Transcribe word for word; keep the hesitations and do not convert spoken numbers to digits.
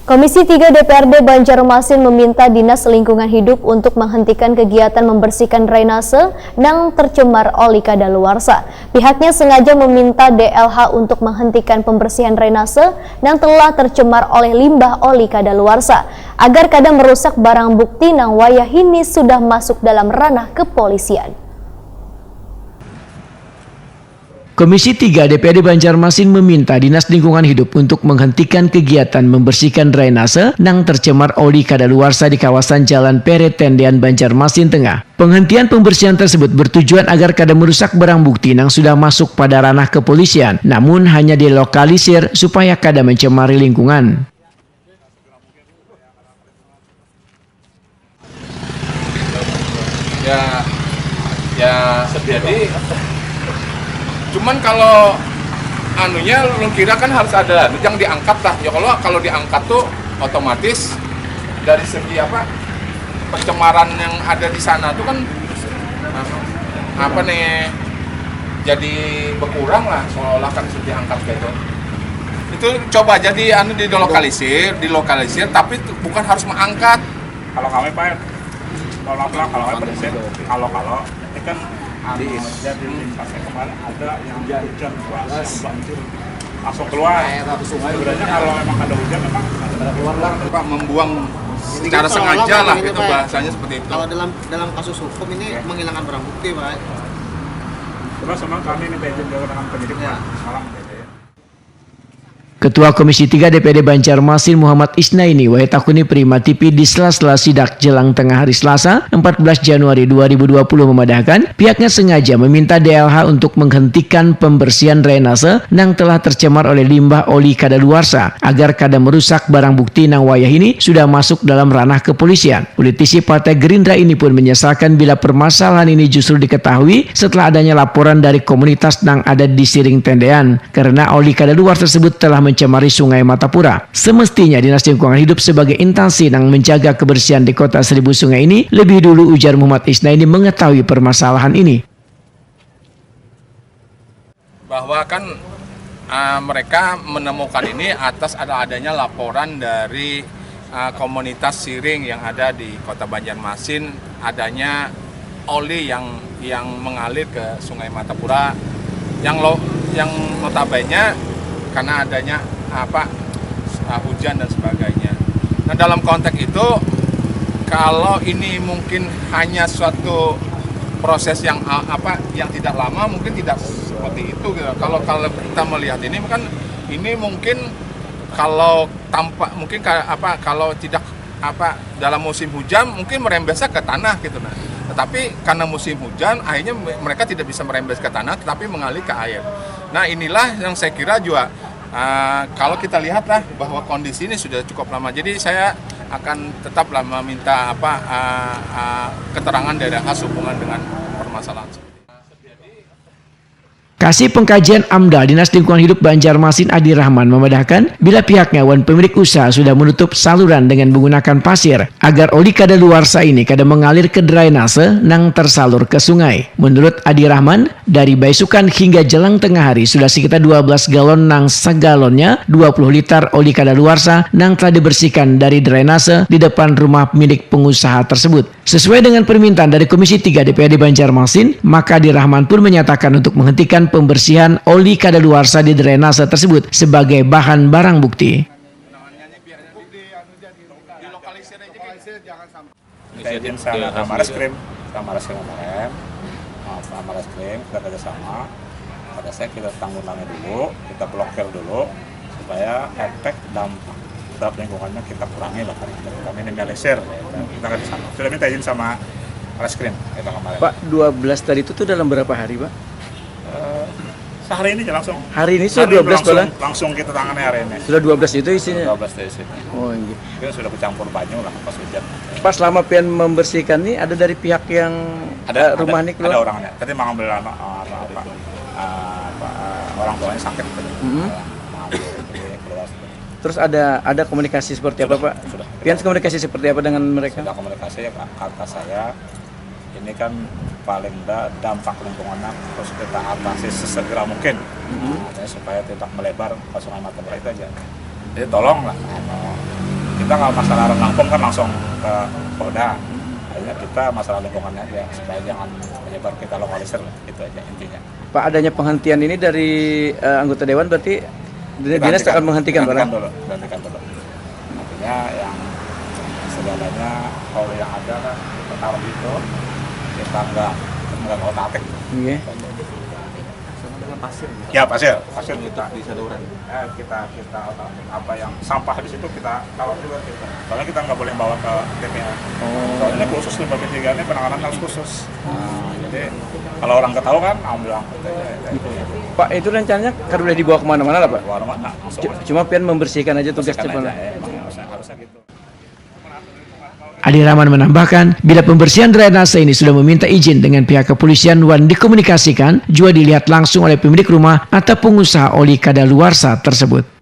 Komisi tiga D P R D Banjarmasin meminta Dinas Lingkungan Hidup untuk menghentikan kegiatan membersihkan drainase nang tercemar oleh kadaluarsa. Pihaknya sengaja meminta D L H untuk menghentikan pembersihan drainase nang telah tercemar oleh limbah oleh kadaluarsa, agar kada merusak barang bukti nang wayahini sudah masuk dalam ranah kepolisian. Komisi tiga D P R D Banjarmasin meminta Dinas Lingkungan Hidup untuk menghentikan kegiatan membersihkan drainase nang tercemar oleh kadaluarsa di kawasan Jalan Pere Tendean, Banjarmasin Tengah. Penghentian pembersihan tersebut bertujuan agar kada merusak barang bukti nang sudah masuk pada ranah kepolisian, namun hanya dilokalisir supaya kada mencemari lingkungan. Ya, ya jadi cuman kalau anunya lu kira kan harus ada yang diangkat lah ya. Kalau kalau diangkat tuh otomatis dari segi apa, pencemaran yang ada di sana tuh kan apa nih, jadi berkurang lah, seolah-olah kan sudah diangkat gitu. Itu coba jadi anu dilokalisir, dilokalisir, tapi bukan harus mengangkat. Kalau kami Pak, kalau apa, kalau apa sih, kalau kalau ini kan anu, jadi di Tasik kemarin ada yang hujan deras, yang banjir langsung keluar. Sebenarnya kalau memang ada hujan memang ada keluar lah. Pak, membuang secara sengaja lah, itu bahasanya seperti itu. Kalau dalam dalam kasus hukum ini menghilangkan barang bukti, Pak. Terus memang kami minta izin dulu dengan penyidik, Pak. Malam gitu ya. Ketua Komisi tiga D P D Banjarmasin Muhammad Isnaini wayah takuni Prima T V di sela-sela sidak jelang tengah hari Selasa, empat belas Januari dua ribu dua puluh, memadahkan pihaknya sengaja meminta D L H untuk menghentikan pembersihan drainase nang telah tercemar oleh limbah oli kadaluarsa agar kada merusak barang bukti nang wayahini sudah masuk dalam ranah kepolisian. Politisi Partai Gerindra ini pun menyesalkan bila permasalahan ini justru diketahui setelah adanya laporan dari komunitas nang ada di Siring Tendean. Karena oli kadaluar tersebut telah mencemari Sungai Matapura. Semestinya Dinas Lingkungan Hidup sebagai instansi nang menjaga kebersihan di Kota Seribu Sungai ini lebih dulu, ujar Muhammad Isnaini, mengetahui permasalahan ini. Bahwa kan uh, mereka menemukan ini atas ada adanya laporan dari uh, komunitas Siring yang ada di Kota Banjarmasin, adanya oli yang yang mengalir ke Sungai Matapura yang lo yang notabene karena adanya apa uh, hujan dan sebagainya. Nah, dalam konteks itu, kalau ini mungkin hanya suatu proses yang uh, apa yang tidak lama, mungkin tidak seperti itu gitu. Kalau kalau kita melihat ini kan ini mungkin kalau tampak mungkin apa kalau tidak apa dalam musim hujan mungkin merembesnya ke tanah gitu nah. Tetapi karena musim hujan akhirnya mereka tidak bisa merembes ke tanah tetapi mengalir ke air. Nah, inilah yang saya kira juga uh, kalau kita lihatlah bahwa kondisi ini sudah cukup lama. Jadi saya akan tetaplah meminta apa uh, uh, keterangan dari khas hubungan dengan permasalahan. Kasih Pengkajian AMDAL Dinas Lingkungan Hidup Banjarmasin Adi Rahman memadahkan, bila pihaknya wan pemilik usaha sudah menutup saluran dengan menggunakan pasir agar oli kadaluarsa ini kada mengalir ke drainase nang tersalur ke sungai. Menurut Adi Rahman, dari baisukan hingga jelang tengah hari sudah sekitar dua belas galon nang sagalonnya dua puluh liter oli kadaluarsa nang telah dibersihkan dari drainase di depan rumah milik pengusaha tersebut. Sesuai dengan permintaan dari Komisi tiga D P R D Banjarmasin, maka Adi Rahman pun menyatakan untuk menghentikan pembersihan oli kadaluarsa di drainase tersebut sebagai bahan barang bukti. Kita izin sama Kamar Reskrim, Kamar Reskrim kemarin, Kamar Reskrim kita kerjasama. Pada saya kita tanggulangi dulu, kita blokir dulu supaya efek dampak terhadap lingkungannya kita kurangi lah, kami minimalisir. Kita akan di sana. Sudah minta izin sama Reskrim kita kemarin. Pak, dua belas tadi itu tuh dalam berapa hari, Pak? Uh, sehari ini langsung. Hari ini sudah dua belas langsung, langsung kita tangani hari ini. Sudah dua belas itu isinya. Sudah dua belas itu isinya. Oh, iya. Mungkin sudah bercampur banyu lah pas hujan. Pas lama pian membersihkan nih ada dari pihak yang ada, uh, rumah ada, nih keluar. Ada orangnya. Tadi mengambil anak, anak apa, uh, apa uh, orang tuanya sakit tadi. Mm -hmm. Terus ada ada komunikasi seperti sudah, apa, Pak? Sudah. Pian komunikasi seperti apa dengan mereka? Sudah komunikasi ya, kata saya ini kan paling tidak dampak lingkungannya harus kita atasi sesegera mungkin. Mm -hmm. Nah, supaya tidak melebar ke Sungai Matapura itu aja. Jadi tolonglah, anu, Kita kalau masalah renang pun kan langsung ke Polda. Hanya kita masalah lingkungannya aja supaya jangan menyebar, kita lokalisir lah, itu aja intinya. Pak, adanya penghentian ini dari uh, anggota dewan berarti dinas akan menghentikan, Pak? Dulu, dulu. Artinya yang segalanya kalau yang ada kan kita taruh itu, kita nggak nggak otak-atik. Iya. Ya, pasir. Pasir kita di saluran. Eh, kita kita apa yang sampah di situ kita taruh juga kita. Soalnya kita nggak boleh bawa ke T P A. Oh. Soalnya khusus limbah B tiga ini penanganan harus khusus. Nah, jadi kalau orang ketahuan kan ambil angkut aja. Pak, itu rencananya kan udah dibawa kemana-mana lah, Pak? Kemana-mana. Cuma pian membersihkan aja tugasnya, Pak. Harusnya gitu. Adi Rahman menambahkan, bila pembersihan drainase ini sudah meminta izin dengan pihak kepolisian wan dikomunikasikan, juga dilihat langsung oleh pemilik rumah atau pengusaha oli kadaluarsa tersebut.